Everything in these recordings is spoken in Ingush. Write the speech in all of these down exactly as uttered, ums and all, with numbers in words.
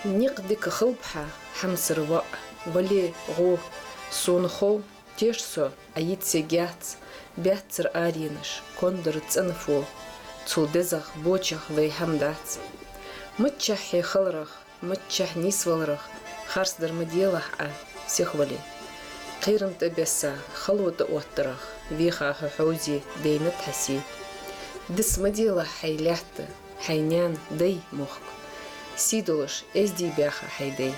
Никъ дика хилба хьа, хьамсара воӀ, вале гӀо, сона хов, теш со, Ӏа йицъергьяц, баьццара аренаш, кондар цӀена фо, цул дезагӀа, бочагӀа вай хӀама дац. Миччахьа хье халарах, миччахьа нийсваларах харцдар ма делахь Ӏа, сихвале. Кхерам тӀа бесса, хало тӀаоттарах, веха хьо хьовзе, дайнад хьа сий. Дис ма делахь хьай лаьтта, хьай наьна, дай мохк. Сий долаш, эздий баьха хьай дай.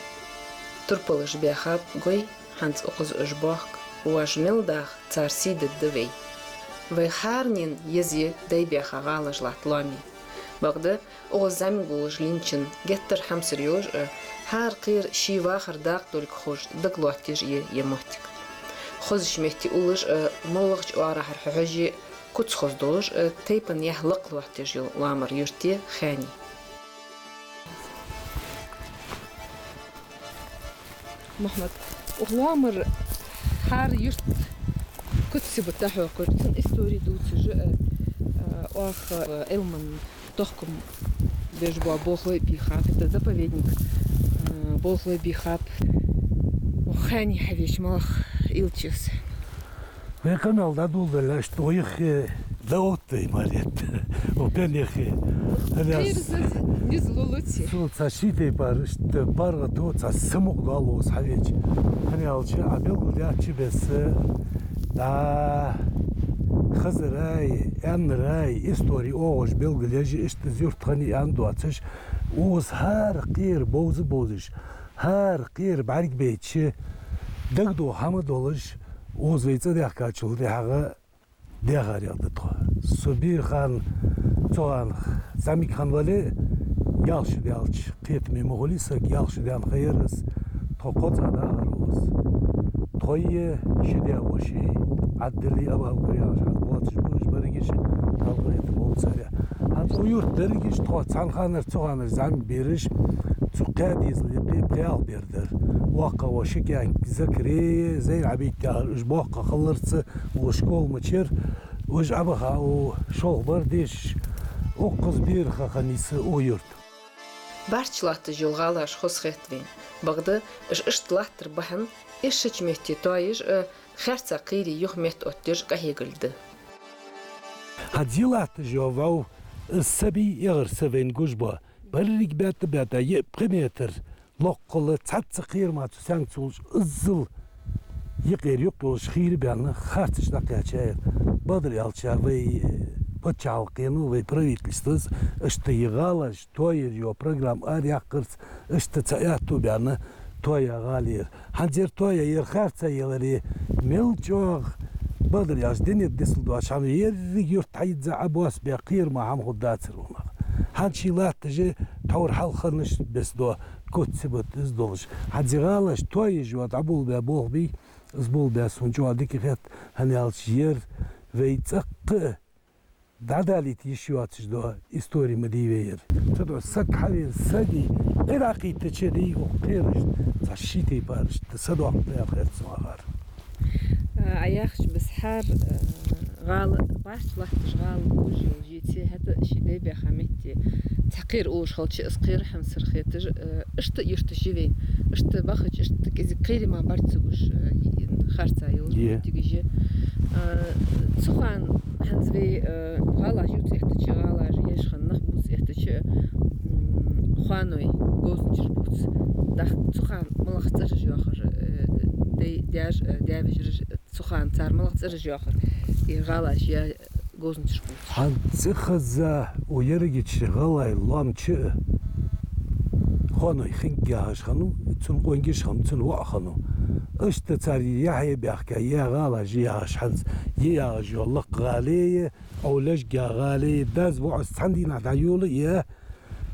Турпалаш баьхаб гой, хӀанз укхаза уж бохк, вож мел даха, цар сий дергда вай. Вай хӀаранена еза я дай баьха гӀалаш латта лоаме. Бакъда, укхаза зӀамига волаш лийнначун геттара хьамсара йолаш а, хӀара кхера ший вахара дакъа долга ховш дагалоаттаеш я ер моттиг. Хозача метте уллаш а, моллагӀча оагӀорахьара хьожаш а, куц хоза долаш а, тайпан яхь лакхлоаттаеш йола лоамара юрт я Хаьни. Мухьмад, укх лоамара хӀара юрт куц-сибат дӀахьокхаш, цун истори дувцаш а, а, оаха, а, Ӏилман тохкам беш бола болхлой бийхаб, это заповедник, а, болхлой бийхаб. Укх Хаьни хьавеча малагӀа илчес. Вай къамаьл дӀадоладале, иштта вай юххе дӀаотт вай, Марет. Укх пен юххе. Кхерзаз низ лулуци. Цул цхьа ший тайпара иштта паргӀато, цхьа самукъадоал укхаза хьавеча. ХӀана аьлча, Ӏа белгалдаьча беса, дӀа, хазарай, аьннарай, истори оагӀув белгалъеш, иштта из юрт хиннай аьнна доацаш, укхаза хӀара кхера бовза-бовзаш, хӀара кхера бӀаргабайча, дагадоха хӀама долаш, укхаза вай цӀадаьхкачул тӀехьагӀа даьхарех да тхо. Со бера хана, цу хана зӀамига хинна вале а, ялх шу даьлча, кхетаме ма хулий саг, ялх шу даьнна ха яр из, тхо кхо цӀа дахар укхаза. Тхои ши даь-вошеи, Ӏаддали Абабукари яхаш хӀанз боацаш ба уж берригаш, хьалкхета болчарех. ХӀанз укх юрта дерригаш тхо цхьан ханара, цу ханара зӀамига бераш, цу кхаь дезала юкъе пхи-ялх бер дар. ВоккхагӀа вола Шикаьнкий Закари, Зейнаб-Бийка яхар, уж боккха хиларца, укхаза школа ма яцар, уж Ӏобаха укх шолха бар дешаш, укхаза бера ха хиннай са укх юрта. Барч латташ йола гӀалаш хоза хет вайна. Бакъда, уж иштта латтара бахьан, эшача метте тоаеш а, хаьрца кхерий юха меттаоттаеш а къахьегаргда. ХӀанз латташ йола вӀов, из са бий, эгӀар са вайна гуш ба. Берригаш баьтта-баьтта, йиъ-пхи метр локхал, цхьацца кхера мара цу саьнца волаш, иззал юкъера юкъ йолаш хийра баьнна, харцача дӀакхаьчаяр. Бакъдар аьлча, вай паччахьалкхено, вай правительствос иштта ер гӀалаш тоаяра йола программа араяьккхарца, иштта цхьа аьттув баьнна тоаяь гӀала я ер. ХӀанз ер тоаяь, ер харцаяларе мел чӀоагӀа, бакъдар аьлча, динет дисал доацаш хиннав, еррига юрт хьайзза Ӏобоссабаь, кхера мара хӀама хургдацар укхунах. ХӀанз ший латташ а, тхьовра хьалха хиннаш беса дола куц-сибат из долаш. ХӀанз ер гӀалаш тоаяеш йола дӀаболабаь болх бий, из болабаь сона чӀоагӀа дика хет, хӀана аьлча ер вай цӀаккха а дӀадалийта йиш йоацаш дола истори ма дий вай ер. Цудухьа саг хьавена, сага Ӏи дӀакхийттача дий, укх кхерашта цхьа ший тайпара иштта са доккха даьр хет сона хар. А, Ӏа яхача беса хӀара, а, гӀала, барч латташ гӀала гуш йолаш я, цу хӀаьта ший дай баьха метте цхьа кхера уллаш хилча, из кхера хьамсара хеташ, а, иштта юрташ я вайна, иштта бахача, иштта кӀезига кхерий мара бӀарга ца гуш, а, харца йолаш я, юртигаш я. А, цу хана хӀанз вай, а, гӀалаш ювца эттача, гӀалаш еш хинна нах бувца эттача, м, хоаной говзанчаш бувц. ТӀаккха цу хана малагӀа цӀераш йоахар, а, дай, даьш, а, даь-вежараш, цу хана цар малагӀа цӀераш йоахар, ер гӀалаш яь говзанчаш бувцаш? ХӀанз цӀихеза укх ерригача гӀалай лоам чу а хоаной Хинг яхаш хиннав, цун къонгаш хиннав, цун воӀ хиннав. Иштта цар яхье баьхка, яь гӀалаш я яхаш хӀанз, я яхаш йола лакха гӀала я, Ӏовлежга гӀала я, дас воӀас цхьан дийнахьа дӀайола я,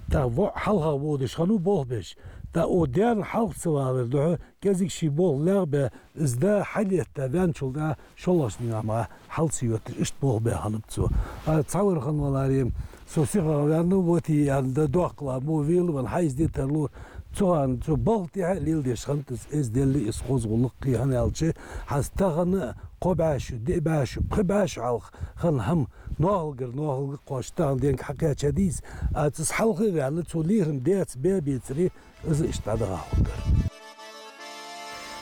тӀаккха воӀ хьалха водаш хиннав болх беш. ТӀаккха укх даьна хьалха ца валара духьа, кӀезига ший болх лаьгӀбаь, из да хьалъэтта ваьнначул тӀехьагӀа шоллагӀча дийнахьа мара хьал ца йотташ, иштта болх баь хиннаб цо. А цхьавар хинна валаре, со сихагӀа ваьннав, вот и аьнна, да доккхала мо вела ван, хьайза де тарлора. Цу хана цо балха тӀехьа а леладеш хиннад из, эздел а, из хоза гӀулакх а, хӀана аьлча, хӀанз тахан а кхо бӀаь шу, диъ бӀаь шу, пхи бӀаь шу хьалха хинна хӀама, ноахалгара ноахалга кхоачаш тахан денга хьакхаьча дийца, а цу хьалха а ваьнна, цо лерхӀам дец бе бецаре, из иштта дӀадахьа хургдар.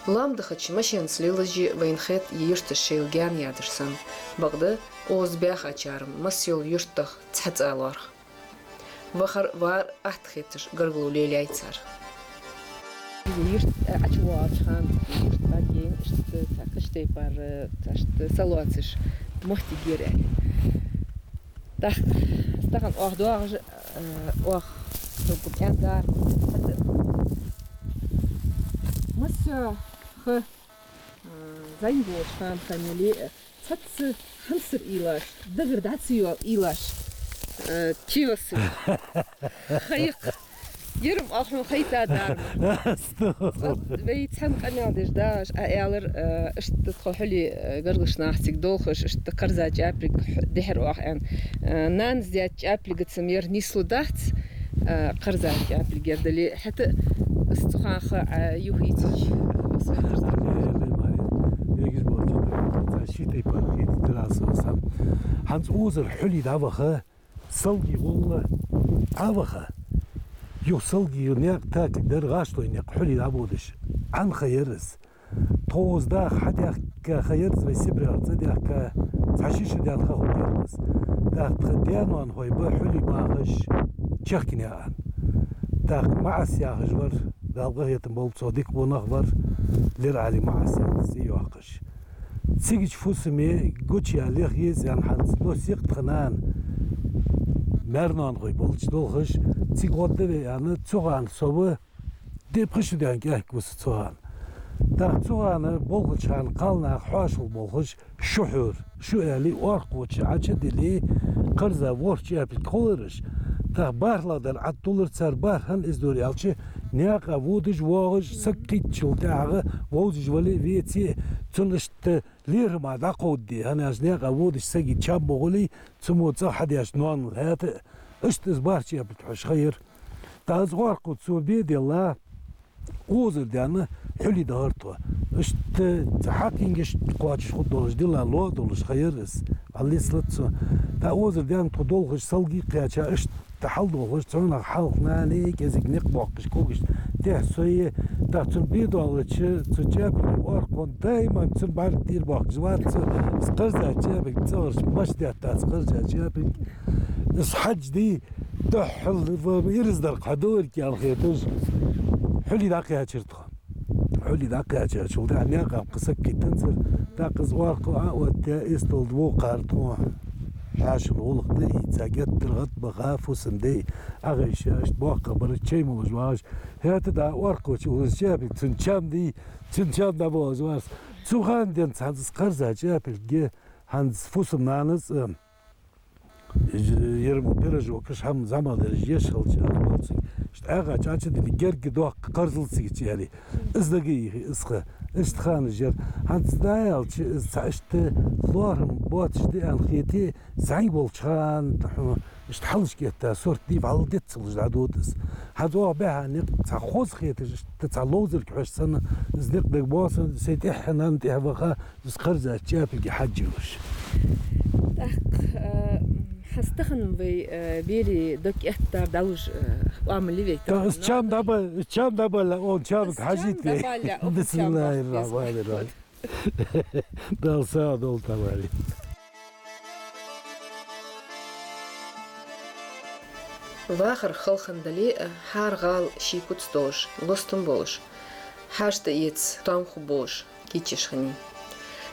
Лоам дахача машенаца лелаш я вайна хетта е юрташ шоайла гаьна ядаш санна. Бакъда, укхаза баьхачар-м массайолча юртах цхьа цӀа лоархӀ. Вахар, вар атта хеташ гаргало лелаяьй цар. Юрт, э, ӀочувоагӀача хана, юрт бӀаргаяйна, иштта цхьа кхыча тайпара, э, цхьа иштта са лоацаш моттиг яр аьле. ТӀаккха, тахан оаха доагӀаш, э, оаха, хӀанз кӀаьнк дар, хӀанз масса ха, э, зӀамига волча хана хиннай, э, цхьацца хьамсара уйлаш, дагара дӀа ца йоал уйлаш, э, чу йоссаш. Ха я-кх. Ер-м оаха хьона хайта дар-м. Астагфируллах. Вай цхьана къамаьл деш дагӀаш, Ӏа аьлар, э, иштта тхо хьули, э, гаргарча нахаца цига долхаш, иштта кхарза чӀаьпилг хьу-, дехьар оаха аьнна. Э, нанас даьча чӀаьпилгаца-м ер нийслу дац, э, кхарза чӀаьпилг ер дале, хӀаьта а из цу хана ха, э, юхийцача. Бегиш болча, цхьа ши тайпара хетар аз сам. ХӀанз укхазара хьули дӀаваха, салги гӀолла Ӏаваха. Юха салги наькъа тӀа кхы дар гӀашлой никъ хьули дӀабодаш. Ӏан ха яр из. Тхо укхаза даха хьадаьхка ха яр из, вай Сибрера цӀадаьхка, цхьа ши шу даьнна ха хургьяр из. ТӀаккха тха даь-ноанахой ба хьули бахаш чехка наькъа. ТӀаккха МаӀас яхаш вар, Дала къахетам болба цох, дика во нах вар, Лер-Ӏаьлий МаӀас яхаш цӀи йоаккхаш. Цигача фусаме гучаяь лех еза аьнна хӀанз, но сикъ тха нана маьр-ноанахой болча долхаш, цига гӀоргда вай аьнна, цу хана со ва диъ-пхи шу даьнна кӀаьнк ва со цу хана. ТӀаккха цу хана болхача хана кхалнаха хьоашал болхаш, шу хьора, шу аьле, оаркхоча Ӏочудилле, кхарза ворхӀ чӀаьпилг хулар уж. ТӀаккха бархӀлагӀдар Ӏотуллар цар, бархӀ хӀана из дора аьлча, наькъа водаш воагӀаш, саг кхийтачул тӀехьагӀа вовзаш вале а веце а, цунна иштта лерхӀам дӀакховдаде, хӀана аьлча наькъа водача сага чам ма хулий, цу мо цӀагӀа хьадеш ноанал хӀаьта а, иштта из бархӀ чӀаьпилг хьош ха яр. ТӀаккха из оаркхо цо бе делла, укхазара даьнна хьули дахар тхо. Иштта цхьа хьакъ йингаш кхоачаш хургдолаш, дилла лоа долаш ха яр из. Аллис лац цо. ТӀаккха укхазара даьнна тхо долхаш салги кхаьча, иштта хьалдолхаш, цунах хьалха нана кӀезига никъ боаккхаш когаш тӀехьа сой, тӀаккха цун бе доаллача, цу чӀаьпилга оаркхо даиман цун бӀарг тӀера боаккхаш вац цо, из кхарза чӀаьпилг цӀагӀарча, маша детта из кхарза чӀаьпилг. Из хьадж ди, духхьал ва ираз дар кхы дӀаярг аьнна хеташ, хьули дӀакхаьчар тхо. Хьули дӀакхаьчачул тӀехьа наькъа кхы саг кхийттанзар, тӀаккха из оаркхо Ӏооттаяь, эстол тӀа вокхар тхона хьаьшал гӀулакх да из, цхьа геттара гӀад баха, фусам дий, Ӏохайша, иштта боккха бар чай молаш вагӀаш, хӀаьта да оаркхочо укхаза чӀаьпилг, цун чам дий, цун чам дӀабоагӀаш вар из. Цу хана денз хӀанз из кхарза чӀаьпилг, хӀанз фусам-нанас а, ер мо пирожокаш, хӀама зӀамагӀдараш еш хилча, аз болча, иштта Ӏаьха чӀача дили, герга доккха кхарзал цига чӀери. Из дага йихи, из ха, иштта ханаш яр. ХӀанз да аьлча, из цхьа иштта лоархӀам боацаш да аьнна хете, зӀамига волча хана, хьона, иштта хьалхашка этта сорт дий, вӀалла деццалуш дӀадода из. ХӀанз оаха баьха никъ цхьа хоза хеташ, иштта цхьа ловзарг хьош санна, из никъ дагабоал сона, сай тӀехьа, нанна тӀехьа ваха, из кхарза чӀаьпилга хьадж йолаш. ТӀаккха, э, хӀанз тахан вай, э, берий дог эттар дӀалуш, э, оамал я вай тахан. Из чам дӀабал-, из чам дӀабаллалехь, он чамага хьажийта вай. Из чам дӀабаллалехь, он чам. Бисмиллахир-рахманир-рахим. Дала сагӀа долда, товарищ. Вахар халхандале а, хӀара гӀала ший куц долаш, лостам болаш, хьашт а эца, тоам хургболаш кийчъеш хиннай.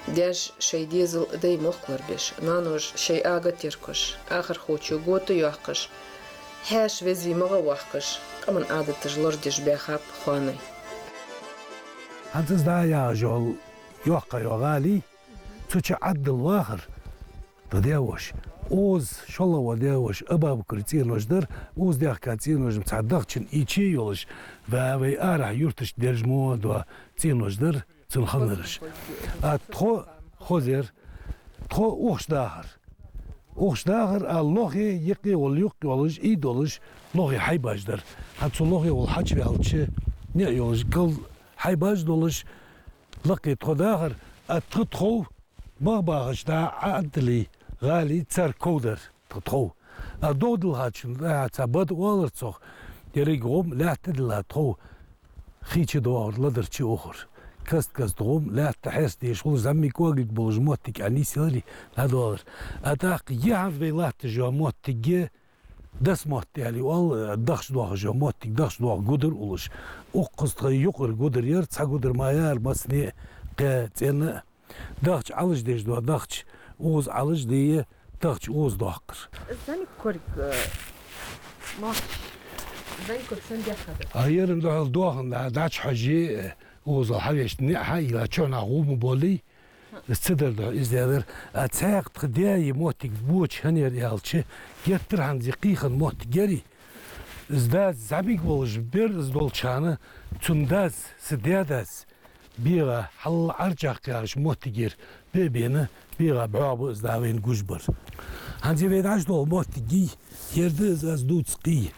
Даьша шоай дезал, дай мохк лорабеш, ноаноша шоай ага теркаш, ахархочо гота йоаккхаш, хьаьша везий магӀа воаккхаш, къаман Ӏадаташ лорадеш баьхаб хоаной. ХӀанз из дӀа а яхаш йола йоккха йола гӀала, цу чу Ӏаддал вахар тха даь-воша. Укхаза шоллагӀа ва даь-воша Абабукара цӀенош дар, укхаза даьхка цӀенош-м цхьа дахчан ийча йолаш, ва-, вай арахьа юрташка дерригаш мо дола цӀенош дар цун ханараш. А тхо хоза яр, тхо укхаза дахар. Укхаза дахар, а лохе юкъе вола, юкъе волаш, ийдолаш, лохе хьайбаш дар. ХӀанз цу лохе вола хьачуваьлча, ниӀ йолаш, кал хьайбаш долаш, лакхе тхо дахар, а тха тхов, МагӀа бахача дӀа Ӏа а дале, гӀалий цар ков дар тха тхов. А дов диллачун, а, цхьа бада оалар цох, еррига гӀум лаьтта дилла тхов. Хий чудоагӀар, ладар чуухар. Каст-каста гӀум лаьтта хьесташ хул, зӀамига когалг болаш моттиг а нийсъеларе дӀадоалар. А тӀаккха е хӀанз вай латташ йола моттиг, дас мотт аьле оал, дахча доахаш йола моттиг, дахча доаха гудар уллаш. Укхаза тха юкъара гудар яр, цхьа гудар мара яр, массане а кхы цӀена а. Дахча Ӏалашдеш дола дахча, укхаза Ӏалашде, дахча укхаза доаккхар. ЗӀамига корг, э, мах, зӀамига корг санна дехка да. А еран духьал доахан да, дӀачухьожий, э, укхаза хьавешта ниӀ хьайийлла, чухьнахьа гӀум болий, из ца дар духьа из даьдар. А цхьаькха тха даь е моттиг боча хӀана яр аьлча, геттара хӀанз е кхийхан моттиг яр из. Из дас зӀамига волаш бер из долча хана, цун дас, са даь-дас, бегӀа хьал Ӏарчах кхаьхаш моттигера бе-бена, бегӀа бӀоагӀа ба из да вайна гуш бар. ХӀанз вай дӀачудола моттигий, ер да из аз дувца кхий.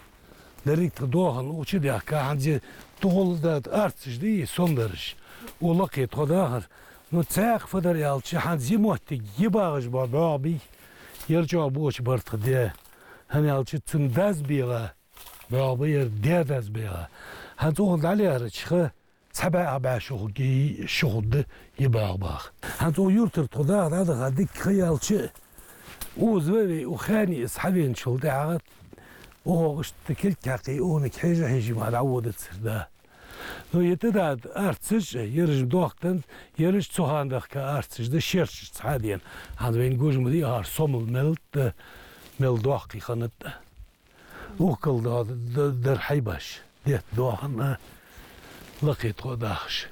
Деррига тха доахан укх чу даьхка, хӀанз духьал да арцаш дий, сондараш. Укх лакхе тхо дахар. Ну, цхьаькха фу дар аьлча, хӀанз е моттиг, е багӀаш бола бӀоагӀа бий, ер чӀоагӀа боча бар тха даь. ХӀана аьлча цун дас бегӀа бӀоагӀа ба, ер даь-дас бегӀа. ХӀанз укхаза дӀалаьрача ха, цхьа бӀаь, а бӀаь шу хургья, шу хургда е бӀоагӀа баха. ХӀанз укх юртара тхо даха дӀадаха дика ха яьлча, укхаза вай, вай укх хаьне из хьавеначул тӀехьагӀа, укхо иштта кулг хьекхе, укханга хьежа-хьежа мара дӀаводацар да. Ну, е тӀадада арцаш, ераш доахкандаь, ераш цу хана дахка арцаш да, шершаш цхьа а дена. ХӀанз вайна гуш ма дий, ахар сомал мел тӀа, мел доккхий хиннад. Укхал да, да, дар хьайбаш, детта доахан а, лакхе тхо дахаш.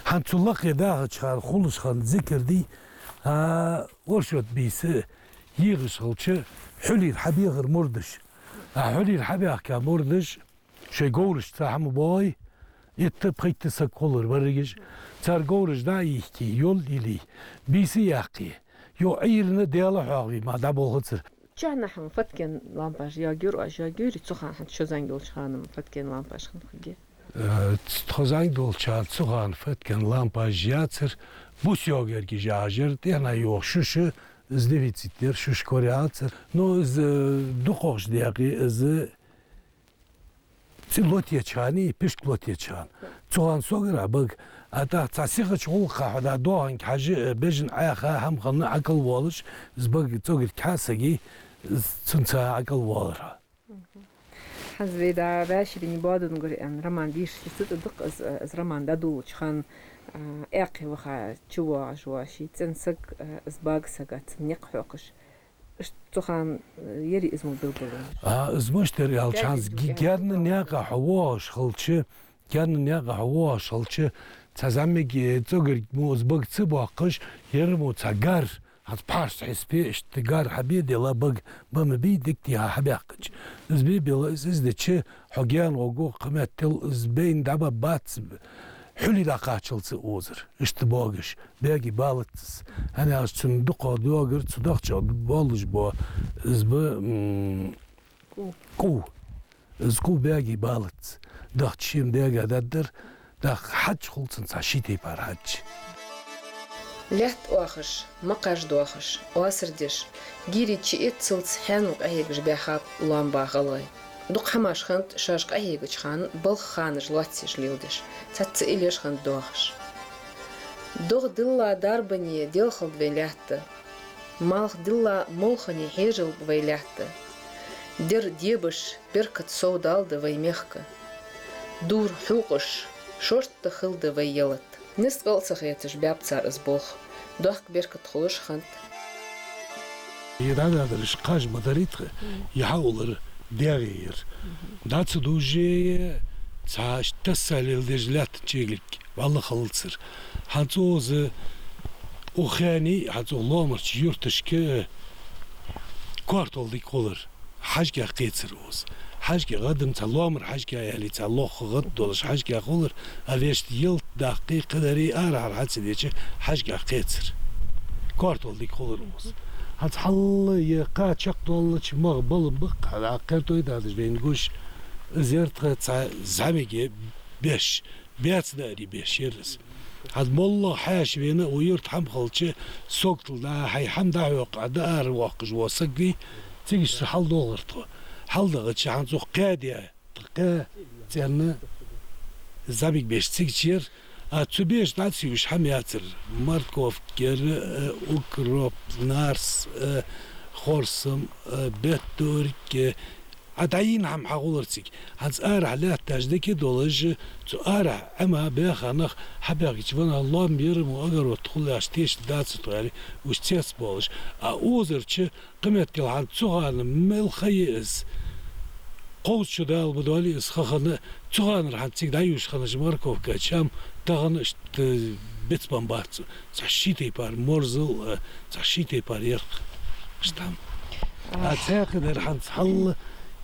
ХӀанз цу лакхе дахача хана хулаш хинна зикар дий, а, оршот бийса йийхаш хилча, хьулера хьабехар мурдаш. А хьулера хьабаьхка мурдаш, шоай говрашца хӀама боагӀий, итт-пхийтта саг хулар берригаш, цар говраш дӀа а йийхке, йол а йилий, бийса а яьккхе, юха Ӏуйрийна Даьла хьоахаве мара дӀаболхацар. Чухьнахьа фаткен лампаш йоагайир оаш, йоагайир, цу хана хӀанз шо зӀамига йолча хана фаткен лампаш хинна хургья? Э, тхо зӀамига долча хана цу хана фаткен лампаш яцар, бус йоагаргаш яхаш яр, тӀехьенна йоагӀа шуша, из дефицит яр, шуша кораяцар. Ну, из, э, дукхагӀча даькъе, из цӀи лотаеча хана, пишк лотаеча хана. Цу хана согара бага. А тӀаккха цхьа сихача гӀулакха хьо да доаханга хьажа, э, бежан Ӏаьха, хӀама хинна Ӏокалвоалаш, из бага цӀогарг хьа а сагий, из цунца Ӏокалвоалар хьо. ХӀанз вай да вӀашагӀъийна боадунгур аьнна роман дийшача цу тӀа даккха из, из роман дӀадолалуча хана, а, аьккхе ваха чувоагӀаш вола ший цӀен саг, а, из бага сага цун никъ хьокхаш. Иштта цу хана, а, яри из мо билгалонаш. А, из мишта яр аьлча, хӀанз гаьна наькъа хьо воагӀаш хилча, гаьна наькъа хьо воагӀаш хилча, цхьа зӀамига, э, цӀогарг мо из бага ца боаккхаш, ер мо цхьа гар, хӀанз пхьарс хьисапе, иштта гар хьабе а делла, бага ба ма бий, дика дий хьабаьккхача. Из бе а белла, из, из дича, хьо гаьна гӀоргва, кхыметтел из байна дӀабаргбац, хьулий дӀакхаччалца озар. Иштта боагаш, баьгий балац из. ХӀана аьлча цун дукхагӀа доагар, цу дахчах болаш бола, из ба, м, кӀув. Из кӀув баьгий балац. Дахча шийна баьга даргдар, тӀаккха хьадж хул цунна цхьа ший тайпара хьадж. Лаьтта оахаш, макхаж доахаш, оасар деш, гийрий чуэццалца хьаьнал къахьегаш баьхаб лоам баха гӀалгӀай. Дукха хӀамаш хиннад шоаш къахьегача хана балха ханаш лоацъеш леладеш, цхьацца иллеш хиннад доахаш. ДогӀа дилла дарбане делхалда вай лаьтта. Малх дилла молхане хьежалба вай лаьтта. Дер дебаш, беркат совдалда вай мехка. Дур хьувкъаш, шортта хилда вай ялат. Низ къа а ца хеташ баьб цар из болх. Дохк беркат хулаш хиннад. Е дӀададараш кхаж ма дарий тха, е хьаулар дегӀе яр. ДӀа ца дужжее, цхьа тасса леладеш лаьтта чеглик вӀалла хилацар. ХӀанз цу оза укх хаьне, хӀанз цу лоамарча юрташка коартол дика хулар. ХьажкӀа кхецар оза. ХьажкӀа гӀадам цхьа лоамара хьажкӀа аьле, цхьа лохха гӀад долаш хьажкӀа хулар, а вешта ялат даккхе, кхыдаре арахьара хьа ца деча хьажкӀа кхецар. Коартол дика хулар оза. ХӀанз хьалла е кхачакх доллача магӀа балам баккха хьала кхертой дадаш вайна гуш, из яр тха цхьа зӀамига беш, баьца даарий беш яр из. ХӀанз моллагӀа хьаьша вена, укх юрта хӀама хилча, согтал да, хьай хӀама дӀахьокха, Ӏа дӀа ара воаккхаш вола саг вий, цига иштта хьалдоагӀар тхо. ХьалдагӀача хӀанз укх кхаь даь, тха кхаь цӀенна зӀамига беш цига чура, а цу беша дӀа ца юаш хӀама яцар. Морковка яр, э, укроп, нарс, э, хорсам, э, беттург, э, Ӏа дӀайийна хӀама хьагулар цига. ХӀанз арахьа лаьтташ дика долаш, цу арахьа Ӏема баьха нах хьабаьхкача ванах лоам бера мо огород хулаш тешаш дац тхо аьле, уж цецбоалаш. А озарча кхыметтел хӀанз цу хана мел ха я из. Кховзткъа шу дала ба доале из ха хана, цу ханара хӀанз цига дӀаюаш хиннача морковка чам тахан иштта бицбенна бац. Цхьа ший тайпара морзал, э, цхьа ший тайпара ярх. Иштта хӀама. А цхьаькха дар хӀанз хьал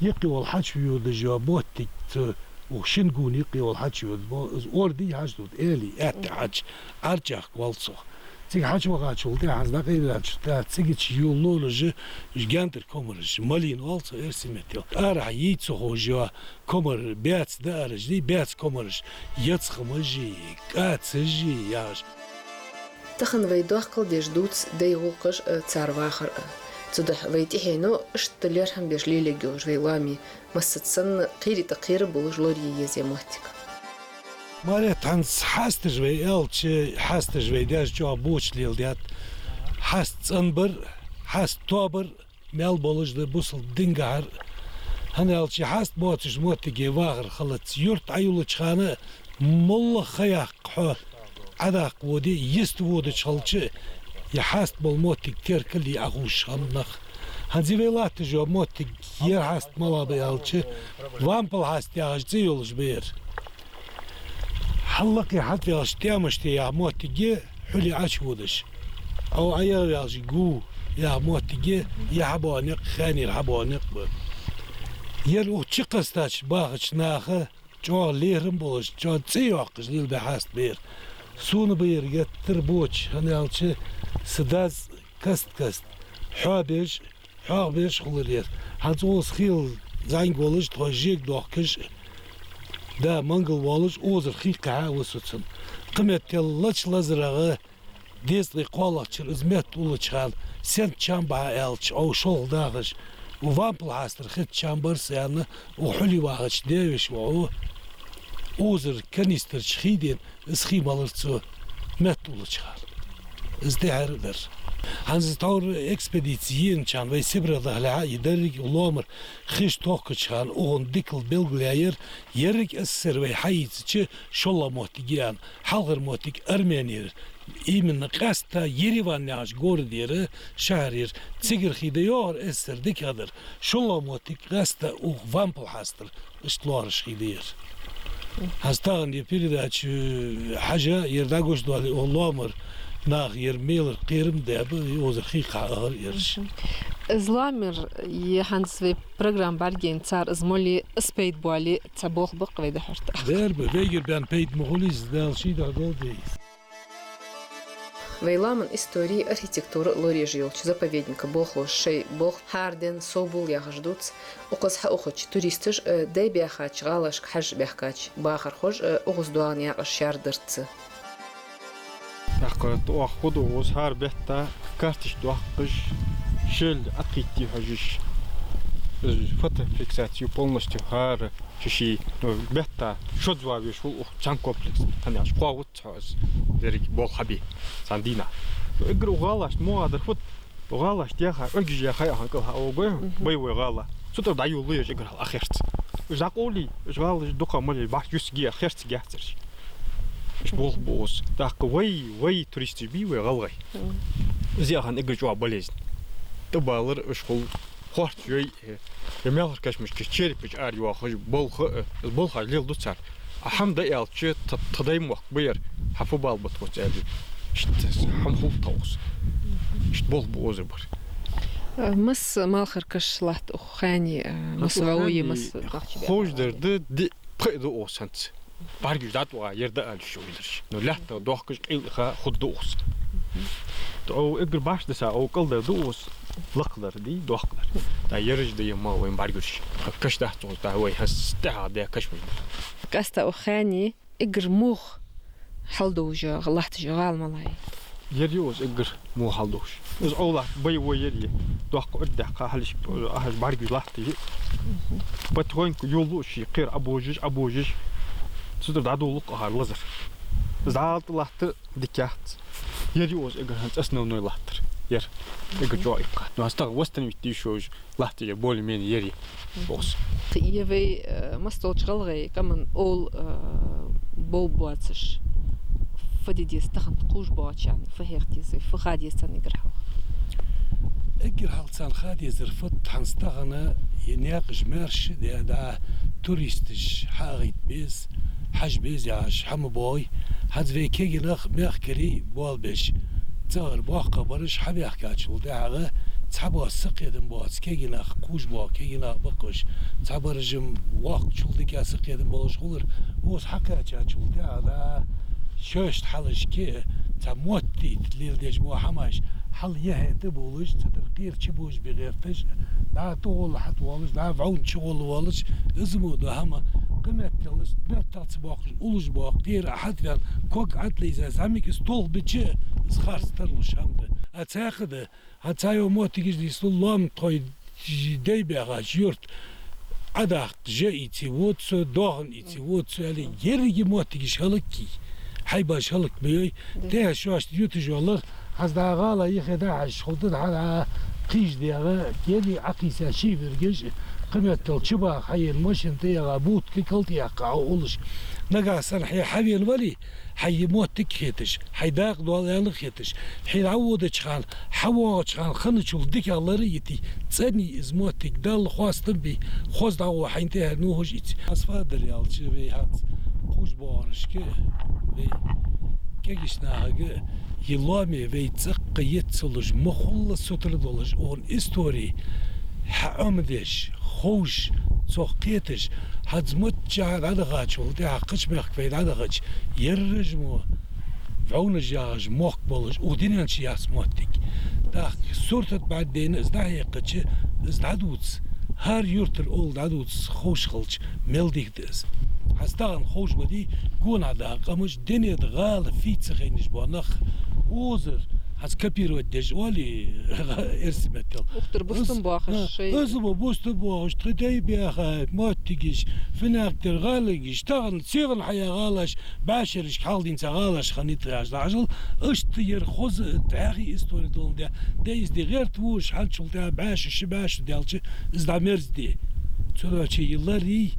юкъе вола хьач йодаш йола моттиг, цу укх шин гуна юкъе вола хьач йодаш, бо-, из орди хьач дут, эли, аьтта хьач, Ӏарчах валцох. Цига хьач вахачул тӀехьа хӀанз дӀакъайлачул тӀехьа цига чу юл лолаш, уж гентар комараш, малин оал цох эрсий меттел. Арахьа йий ца ховш йола комар баьца даараш дий, баьца комараш, яцхамаш, кӀацаш яхаш. Тахан вай доккхал деш дувц дай гӀулакхаш а, цар вахар а. Цудухьа вай тӀехьено иштта лерхӀам беш лелаергйолаш вай лоамий, массаза санна кхерий тӀа кхера болаш лорае еза моттиг. Марет, хӀанз хьасташ вай аьлча, хьасташ вай деш чӀоагӀа боча леладаьд. Хьаст цӀенбар, хьаст тоабар, мел болаш да бусалба дингахьара. ХӀана аьлча хьаст боацаш моттиге вахар хилац. Юрта Ӏайоллача хана моллагӀа ха яккха хьо Ӏадаккха воде, йист водача хилча, е хьаст бола моттиг теркал е Ӏахувш хиннаб нах. ХӀанз вай латташ йола моттиг ер хьаст малагӀа ба аьлча, вампал хьаст яхаш цӀи йолаш ба ер. Хьаллакхе хьатӀаваьлча тӀемаш тӀа яха моттиге хьули Ӏачуводаш. Ӏо Ӏаягӏваьлча гу яха моттиге, е хьабоагӀа никъ, хаьнера хьабоагӀа никъ ба. Ер укх чукхестача бахача наха чӀоагӀа лерхӀам болаш, чӀоагӀа цӀи йоаккхаш лелабаь хьаст ба ер. Сона ба ер геттара боча, хӀана аьлча са дас каст-каст хьоабеш, хьоахабеш хулар ер. ХӀанз укхаза хила зӀамига волаш, тхо жег дохкаш, да, мангал волаш, озар хий кхихьа ва со цунна. Кхыметтел лача лазарагӀа, дезткъеи кхоалагӀчара из метта уллача хана, сенца чам баха аьлча, Ӏо шолха дахаш, укх вампал хьастара хетта чам бар са аьнна, укх хьули вахача девеш ва Ӏо, озар канистрача хий дена, из хий малар цо метта уллача хана. Из тӀехьара дар. ХӀанз тхьовра экспедици енача хана вай Сибре дахалехьа, из деррига лоамара хиш тохкача хана, укхун дикал белгалъяьяр, еррига СССР вай хьаийцача шоллагӀа моттиг я аьнна, хьалхара моттиг Армени яр. Именно къаьстта Ереван яхача город яр, шахьар яр. Цигара хий да йоахар СССР дикагӀдар. ШоллагӀа моттиг къаьстта укх вампал хьастар иштта лоархӀаш хий да ер. ХӀанз тахан ер передача хьажа, ер дӀагуш доале, укх лоамара наха ер мелар кхерам баьб, озар хий кхахьа ахар ераш. Из лоамера, е хӀанз вай программа бӀаргаяйна цар из моле, из пайда боале, цхьа болх ба-кх вай дӀахьорта. Бер ба, вайгара баьнна пайда ма хулий из, Дала ший духьа долдий. Вай лоаман истори, архитектура лораеш йолча заповедника болхлоша шоай болх хӀара денна совбувл яхаш дувц. Укхаза хьаухача туристаша, э, дай баьхача гӀалашка хьажа баьхкача бахархоша, э, укхаза доагӀа наькъаш шаьрдарца. ТӀаккха оаха фу ду укхаза хӀара бетта карташ доаккхаш, шел Ӏокхийтте хьожаш, э, фотофиксацию полностью хӀара ши-ши, ну, бетта шозза веш хул укх цхьан комплекс, хӀана аьлча кхоавац хьо из деррига болх хьабе цхьан дийнахьа. Эггара укх гӀалашта мугӀадар фуд, укх гӀалашта яха, Ӏугаш яха яхана кӀалха а вогой, мгм, боевой гӀала. Цу тӀара дӀайолалу ераш эггара хьалха а херца. Уж дӀакъовлий, уж гӀалаш дукха малий бахьа юсиге а херцаге а яцараш. Уж болх бу укхаза. ТӀаккха вай, вай туристаш бий, вай гӀалгӀай. Мгм. Из яхана эггара чӀоагӀа болезнь. ТӀабалар уж хул хорта йой, Э, е мелхара кашамашка черепаш ара йоахаш, болх, э, болхаш леладу цар. А хӀама да аьлча, тха, тха дай мохк ба ер, хьа фу бала ба тхоца аьле. Иштта хӀама хул тха укхаза. Иштта болх бу оза бар. Э, масса малхара каш латт укх хани, э, масса ваӀуи, масса бахча бе. Ховш дар да, ди пхи ду укхаза хӀанз. БӀаргаш дӀатӀаваха, ер да аьлча шо хиларш. Ну, лаьтта дохкаш къил иха хургда укхаза. Ӏо эггара баш да са, Ӏо кӀалдар да укхаза, лакхдар дий, дохкдар. ТӀа ераш да е ма вай бӀаргаш. Каш дац укхаза, тӀа вай хӀанз тӀехьа да каш ма. Къаьстта укх хани эггара мух хьалдовжа латташ гӀала мала я? Ер я из эггара во хьалдовш. Из Ӏовлатта боевой ер я. Доккха урд даьккха хьалхашка ахьаш бӀаргагуш латташ я. Потихоньку йолалуш я, кхера Ӏобожаш, Ӏобожаш. Цу тӀара дӀадолалу-кх хӀара лазар. Из дӀаала тӀа латтар дика яц. Ер я из эггара хӀанз основной латтар. Ер. Эггара чӀоагӀа иккха. Ну, хӀанз тахан восстановить де йиш йолаш латтар я, более-менее ер я. Бос. Кхы а вай, э, массадолча гӀалгӀай къаман овла, э, бовбоацаш, фу де деза тахан кхувш боагӀачарна, фу хьеха деза вай, фу ха деза царна эггара хьалха? Эггара хьалха царна ха дезар фуд, хӀанз тахан е наькъаш маьрша де, дӀа туристаш хьагӀайтта беза, хьажа беза яхаш хӀама боагӀий. ХӀанз вай кагий нах мехкарий болабеш, цӀагӀара боккхагӀбараш хьабаьхкачул тӀехьагӀа цхьабола сакхетам боаца кагий нах, кхувш боагӀа кагий нах ба-кх уж, цхьабараш-м воккхачул дикагӀа сакхетам болаш хулар, укхаза хьакхаьчачул тӀехьагӀа шоашта хьалхашка цхьа моттийта леладеш бола хӀамаш хьалъяхье тӀабувлаш, цу тӀара кхера чубожабе гӀерташ, дӀа тӀагӀолла хьатӀавоалаш, дӀа вӀовна чугӀолла воалаш, из мо да хӀама. Кхыметтел иштта меттах ца боаккхаш уллаш боагӀа, кхера а хьатӀаваьнна, ког Ӏатлайза, зӀамига из толхабича, из харц тарлуш хӀама да. А цхьаькха да, хӀанз цхьайола моттигаш нийслу, лоам тхоай дай баьхача юрта Ӏодаккха жа ийце вода со, доахан ийце вода со, аьле, еррига моттигаш хӀалакйий, хьайбаш хӀалакбе йой. Да. ТӀехьа шоашта юташ йола лар, хӀанз дӀа гӀала юхе дӀахьежача, хьулда дӀа-дӀа кхийжа дегӀа, ели Ӏокхийса ший виргаш, кхыметтел чубаха хьаена машен тӀа ягӀа, будка калтӀаяккха Ӏоуллаш. Нагахь санна хье хьавена вале, хьай е моттиг хеташ, хьай дакъа дола аьнна хеташ, хье дӀаводача хана, хьавоагӀача хана хинначул дикагӀа лар а йите, цӀенъе из моттиг, Далла хоастам бе, хоза дӀагӀо хьайна тӀехьа нухаш ийце. Аз фадар аьлча, вай хӀанз кхувш боагӀарашка, вай кагийча нахага, е лоаме вай цӀаккха еццалуш, ма хулла сутара долаш, укхун истори хьаӀомадеш, ховш, цох кхеташ, хӀанз маччахьа дӀадахачул тӀехьа кхыча мехка вай дӀадахача, ерраш мо вӀовнаш яхаш мохк болаш, укх дунен чу яц моттиг. ТӀаккха суртат бӀаргадайна из дӀахьекхача, из дӀадувца, хӀара юртара овла дӀадувца ховш хилча, мел дика да из. ХӀанз тахан ховш ма дий, гонахьа даха къамаш, дунен тӀа гӀала фий ца хайнаш бола нах, озар, хӀанз копировать деш оалий, эрсий меттала. Укх тӀара бустам боахаш, а, шоай. Из мо бустам боахаш, тха дай баьха моттигаш, финагӀа тӀара гӀалгӀаш, тахан сийлахь хьаяь гӀалаш, бӀаьшерашка хьалдийна цхьа гӀалаш хиннай тхоаш дӀахьажал, иштта ер хоза дӀаьхий истори доландаь, дайзаде гӀерта вуш, хьанчул тӀехьа бӀаьшу, ши бӀаьшу даьлча, из дӀамерзаде. Цудухьа е ларий,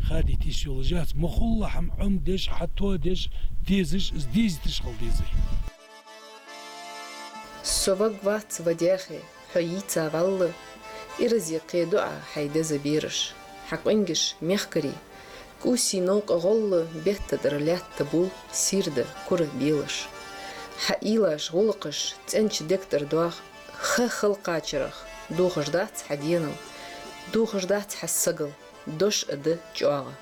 хадийта йиш йолаш яц, ма хулла хӀама Ӏомадеш, хьатоадеш, дезаш, из дезийташ хила деза вай. Со ваг вац, ва Даьхе, хьо йийца валла, иразе кхеду Ӏа хьай деза бераш. Хьа къонгаш мехкарий, кӀувсий новкъа гӀолла, бетта тӀара лаьтта бул, сийрда кура белаш. Хьа уйлаш, гӀулакхаш цӀенча дег тӀара доагӀа, ха хала кхачарах, дохаш дац хьа денал, дохаш дац хьа сагал, дош а да чӀоагӀа.